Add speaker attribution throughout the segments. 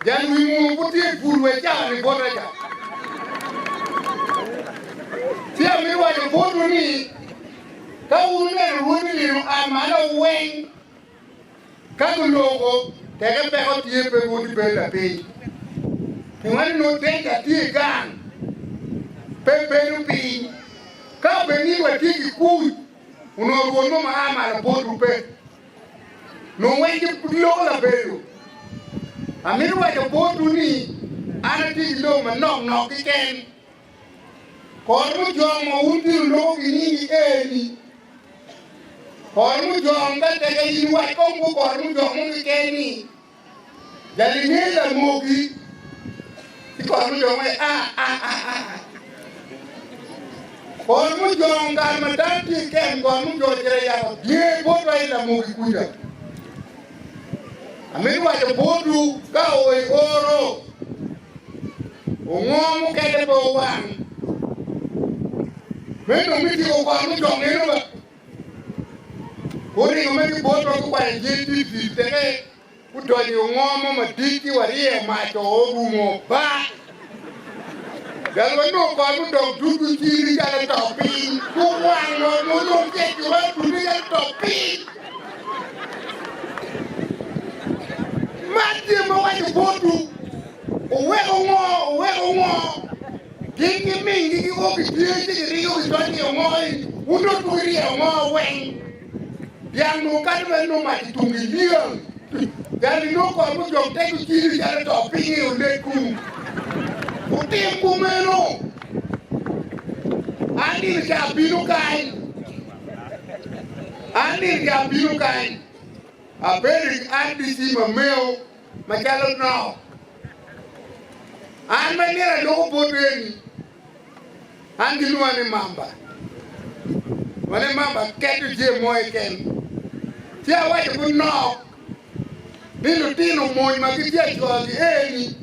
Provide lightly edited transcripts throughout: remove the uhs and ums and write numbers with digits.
Speaker 1: Jal wi munu pud tye i pur wa i cawa-ni bota ca. Ci amito waco botwu ni, ka wun wuneno rwodi nino a malo weng, ka guloko teke peko tye pe wun ibedo lapiny. Pingo ni nongo denja tye i gang pe bedo piny. Ka obed ni watye ki kuc, onongo rwod mo ma a malo botwu pe. Nongo weng giloko labedo. Amito waco botwu ni an atye ki lok manok nok keken. Kor mujong ma wun tye wuloko ki nyingi eni. Kor mujong ka teke in iwac kong bu kor mujong mo keken ni jali nge lamogi ci kor mujong waci a a a a. Kor mujong kare ma dano tye i kem kor mujong ocito yako dye botwa i lamogi kuca. Amito waco botwu ka oo i oro ongo mukene pe owang me dong me tyeko kor mujong eno ba guringo me gibotwa gukwanyo jel tic teke Gudonyo i ongo mo madit ci waryeyo mac oo orumo ba. Jal wanongo kor mudong ducu ciri calo to piny. Guwango nongo cek wa ducu calo to piny. Man jami ma waco botwu, wuwek ongo, wuwek ongo. Gin giminggi giwo gitye ci giriyo gidonyo i ongo eni, wun dong pe wuryeyo ongo weng. Dyang nongo kadi bed nongo mac i tungi lyel, jali nongo kor mujong tego cwinyi calo to piny i olet kunu. Wutim kumeno. An nino ca abino kany, an nino ca abino kany, abedo i RDC ma meo macalo nok. An ma nino aloko bot eni, An gilwonga ni Mamba. Wane Mamba keto jami mo keken. Ci awaco ki nok ni lutino mony ma gitye acogi eni,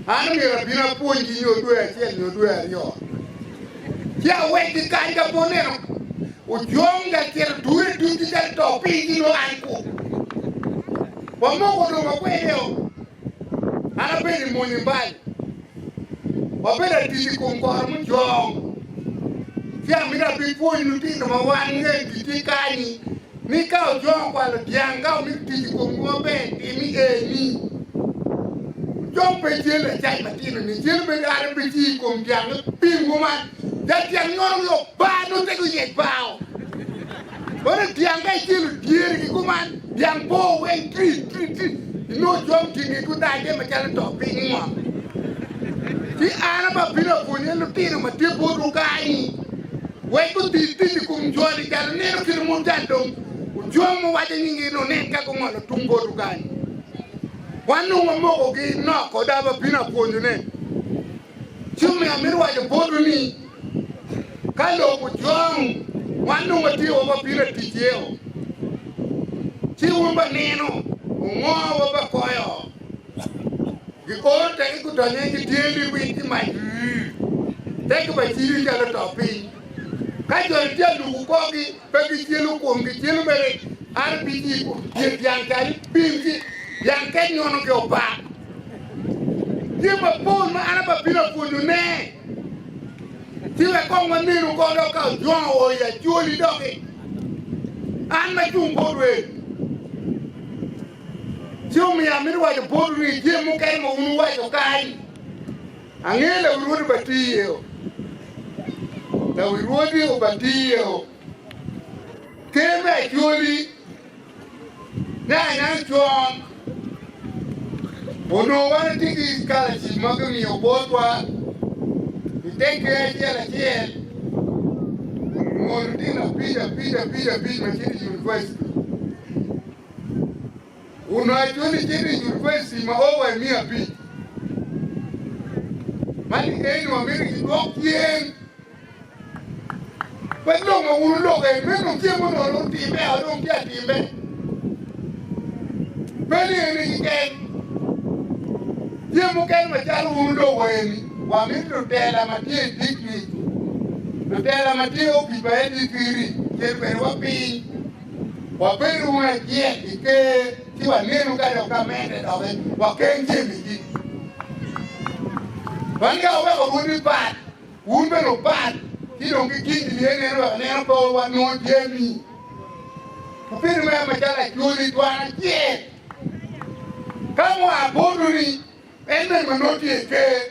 Speaker 1: an omyero abin apwonygi nyo dwe acel nyo dwe aryo. Ci awekgi kany ka pe oneno ojong ka cito ture ducu calo to piny ci nongo an ku. Wamoko dong wakwedeo. An abedo i mony i mbal. Wabedo atic i kom koro mujong, ci amito abipwony lutino ma wan nge gitye kany ni ka ojong okwalo dyang ka omito tic i komgi maber tim i eni. Ojong pe cel lacac matino ni cel bedo are pe ci i kom dyang pim kuman jal dyang nyono gi obar nongo tego yec bao. Ento dyang ka icelo dyere ki kuman, dyang bor weng tri tri tri, inongo jong tingi gudaje macalo to piny i ngom. Ci an aba bino apwonye lutino ma tye botwu kany, wek guti tic i kom joni calo nino kit ma jal dong ojong muwaco nyingi ni onen ka gungolo tung botwu kany. Wan dong wamoko gi nok oda ba bino apwonyo ne. Ci omiyo amito waco botwu ni ka lok ojong wan dong watye wa ba bino atic iye o. Ci wun ba nino ongo wa ba koyo. Gioro teke gudonyo iye ki tyeni winy ci mac rii teke ba cidi calo to piny. Ka joni tye aluku korgi pe gicelo komgi celo mere RPG dye dyang calo bim ci dyang kec nyono ki opak. Tye mapol ma an ababino apwonyo ne ci wek kong wanenu kong dok ka ojwang oo i Acholi doki an ma cung bot wer. Ci omiyo amito waco botwu ni jami mukene ma wun wuwaco kany, angeyo lawi rwodi obatiyeo, lawi rwodi obatiyeo, ker me Acholi me anyan con onongo wan watye ki scholarship ma gimiyo botwa i te ker acel acel, onongo lutino abic abic abic abic ma cito i university. Onongo acwali cito i univaciti ma o wa i 500. Ma ni eni wamito gidwok cen. Pe lok ma wun wuloko eni meno dong tye ma onongo dong otimme o dong tye atimme. Pe ni eni keken. Tye mukene macalo wun wuloko eni wamito lutela ma tye i dictrict, lutela ma tye i opic pa LDP-ri cito kwede wa piny. Wabedo wunu acel i ker ci wanenu ka dok gamente doki wakeng jamigi. Wan ka waweko rwodi pat, wun bene wupat, ci dong ki kingi lye neno wek neno pe wanongo jami. Wabedo mere macalo acholi dwan acel. Ka mua botwu-ni, en bene ma nongo tye i ker,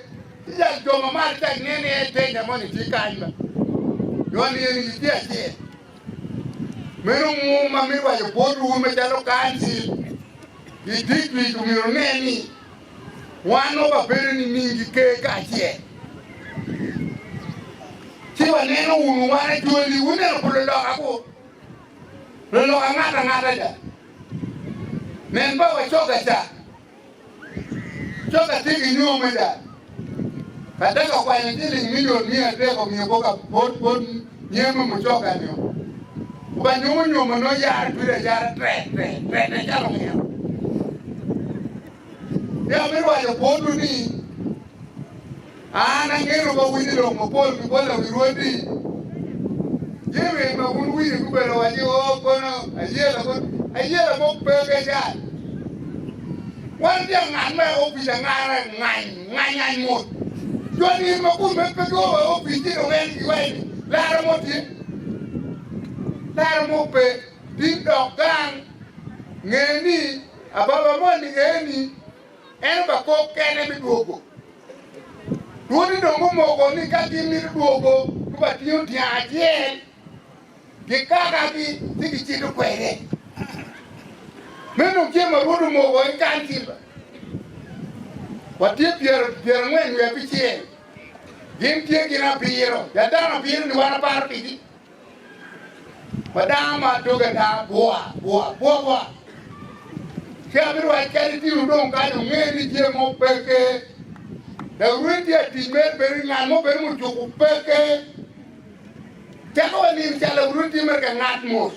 Speaker 1: ci jal jo ma malo ca gineno ni en tenya moni tye kany ba. Jo-ni eni gitye acel. Meno ngo ma mito waco botwu macalo kancil i dictrict omyero wunen ni wan nongo wabedo nining ki ker kacel ci waneno wunu wan acholi wuneno pa luloka ku luloka ngat angata ca nen ba wacoka ca Coka tye ki nyo me da. Kadaka okwanyo ciling milion 300 omiyo bot bot nyemo mucoka nyo. Oba nyomo nyomo no yaro twire ayara tre tre tre tre calo ngino. Ya me waco botwu ni an angeno ba winyo lok mapol ki bot lawi rwodi. Jami ma wun winyo gubedo waci o kono ayela kono ayela mo peke cal. Wan tye angat ma i opic angara ngany ngany ngany mot. Jo nino ma kun bene pe gio wa i opic ci dong en giwaci ni laro mo tye. Laro mo pe. Tin dok gang nge ni ababa moni eni en oba kok kene me dwogo. Rwodi dong gumoko ni ka gin mito dwogo guba tingo tyang acel. Gikakagi ci gicito kwede. Meno gin ma Rwot omoko i kancil. Watye pyerangwen wiye abicel, gin tye gin abiro, ya dano abiro-ni wan aparo pigi. Ma dano ma doge ada bwa bwa bwa bwa. Ci abirwac kadi tino dong kany onge ni jami mo peke. Larwen tye atic mere bedo ngat mo bedo mujuko peke. Cako wa nino calo awuto tye mere ka ngat mot.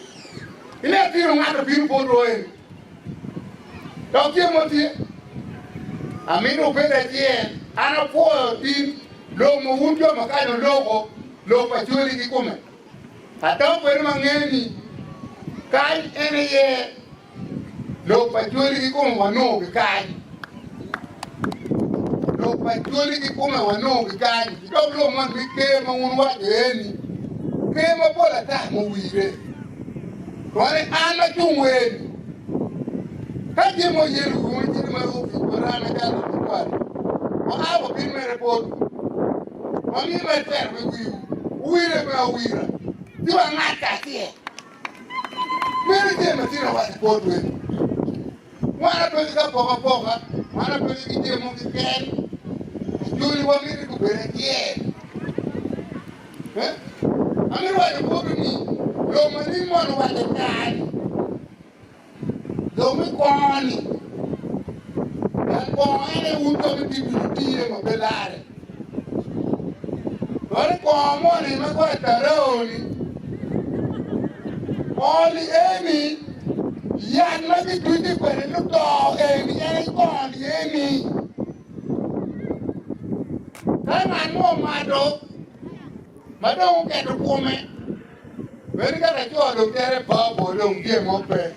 Speaker 1: Ineno tino ngat obino bot wa eni. Dok tye mo tye. Amito wubed acel. An apwoyo tin lok ma wun jo ma kany wuloko lok pa cwali kikome. Adok kwede ma angeyo ni kany en aye Lok pa Acholi kikome wanongo ki kany. Lok pa Acholi kikome wanongo ki kany. Ki dok lok man me ker ma wun wuwaco iye-ni, ker mapol ata muwire. Twal i an ma cung wer-ni, ka jami oyelo wiwu cito ma opic bota macalo laticwal, wua wabin mere botwu, wamiyo mere twero me wiwu, wuwire me awira, ci wangad kacel. Meno jami ma tye awaco bot weni. Wan ape ki kapokapoka, wan ape ki jami mo keken. Acholi wa miti gubed acel. Eh? Amito waco botwu ni, lok ma ning mono owaco kany, lok me kongo-ni. Yat kongo en aye wun jo me tic ducu tiye ma pe larre. Dok kongo moni ma kore Tarao-ni, kongo-ni eni yat ma gituco kwede luto eni en aye kongo-ni eni. Ka ngat mo omato ma dong oketo kome, bedo ka laco dong tere bao dong tye mo pe.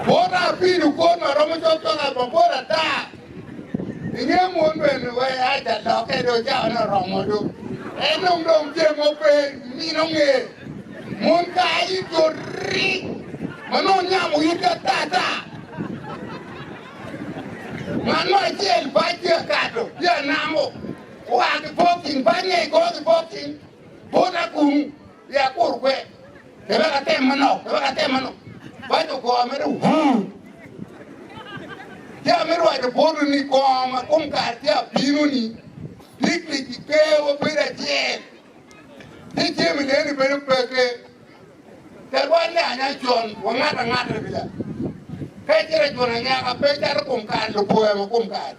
Speaker 1: Bot apido kor ma romo cokcok mapol ata. I nge mon bene wee aca lokke do cawa ne oromo do. En dong dong tye mo pe mino nge mon ka ito rik ma nongo nyamo itgi ata ata. Ngat mo acel bac tye akato tye anamo oa ki boxing bac nge i kor ki boxing bota kunu i akur kwe. Kebek atem manok, kebek atem manok. Bac ogoyo mere wuu. Ci amito waco botwu ni kongo ma kom kare tye abino-ni, diklik ki ker wabedo acel. Ci jami neni bedo peke. Tek wan ni anya con wangato angata bila. Ka icito i jwon anyaka pe icato kom kare lupoya ma kom kare.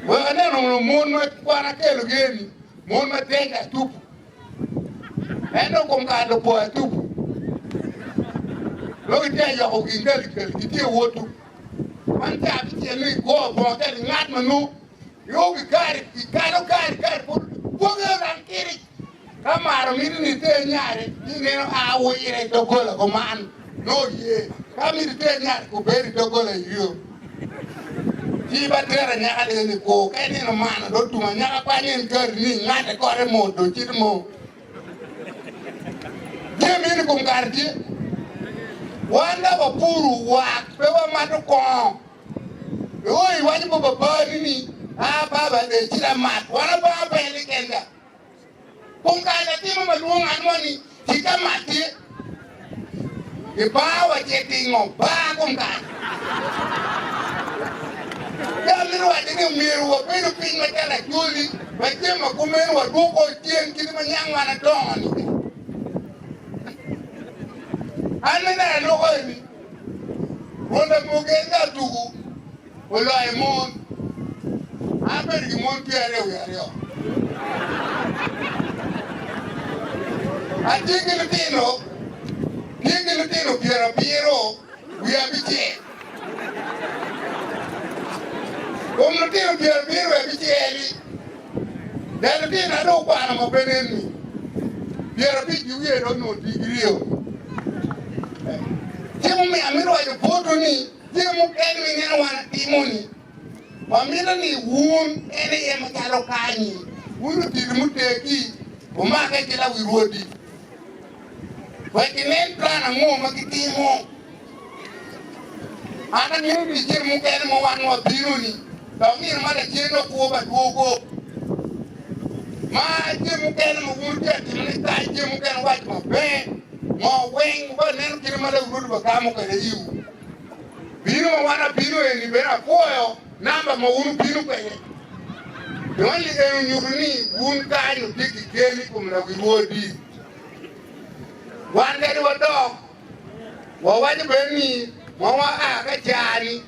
Speaker 1: Wek aneno mon ma kwan akelogi eni, mon ma denga tupu. Ento kom kare lupoya tuku dong gitye ka yoko gin galikali gitye ka woto. Man ca abicel ni igo bongo calo ingat ma nongo io ki gari ikalo gari gari pud gwoki orang kiri ka maro miti ni iter nyare ci ineno a wire i doggola kuman nongo oye ka miti iter nyare kubed i doggola iyo. Ci batera anyaka eni kur ka inino mano do tum anyaka kwanyo en gari ni ingate kore mot do cit mo. Jami eni kom kare tye. Wan ka wapuru wak pe wamato kongo. Oi iwaco bot babani ni a baba de cit amat wan abanga pele kenda. Kom kare latimo madwong ngat moni cit amat tye. Ibaa wa ce pingo baa kom kany? Pe amito waco ni omyero wabedo piny macalo acholi ma jami ma kumeno wadwoko cen kit ma niang wan adongo ni. An me neno aloko eni, Rwot Lamogi en ka tuku oloyo mon. An abedo ki mon pyeraryo wiye aryo. Atye ki litino, tye ki litino pyerabiro wiye abicel. Kom litino pyerabiro wiye abicel-li, dek litina dong okwano ma pe nen-ni, pyerabic ki wiye dong onongo digrio. Ci mumiyo amito waco botwu ni, Jami mukene ma ineno wan atimo-ni, wamito ni wun en aye macalo kanyi, wun lutino muteggi, wumake ki lawi rwodi, wek ginen plan ango ma gitimo. An angeyo ni jami mukene ma wan wabino-ni, dok nino ma lacen dok kwo pa dwogo, ma jami mukene ma wun wutye ka timone kany, jami mukene wuwaco maber, Ngo weng wa neno kite ma lawurudu wa gamo kwede iwu. Bino ma wan abino eni bene apwoyo namba ma wun wubino kwede. Dong-ni en onyuto ni wun kany wutye ki gen i kom lawirwodi. Wan kadi wadok, wawaco bene ni ma wa a ka caa-ni,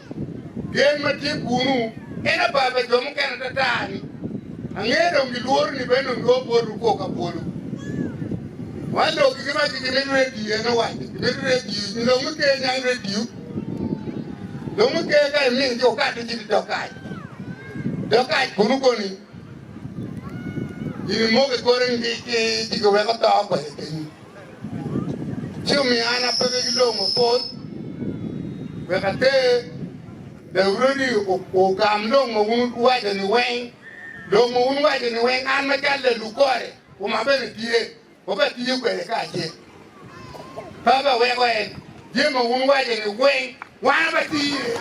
Speaker 1: gen ma tye kunu en aba pa jo mukene atata-ni. Angeyo dong gilworo ni bene dong gio botwu kwo ka bwolo. Wan dong giwaco gimito redio en owaco gimito redio dong me ker nyang redio dong me ker ka iming ci okato ci dok kac dok kac kunu koni in imoko i kore ngi ki ci giweko to kwede kenyu ci omiyo an apeke ki lok mapol wek ater Daudi ogam lok ma wun wuwaco ni weng, lok ma wun wuwaco ni weng an macalo lalukore koma bene tye, wabatiyo kwede kacel. Pe abaweko en, jami ma wun wuwaco ni weng, wan abatiyo iye.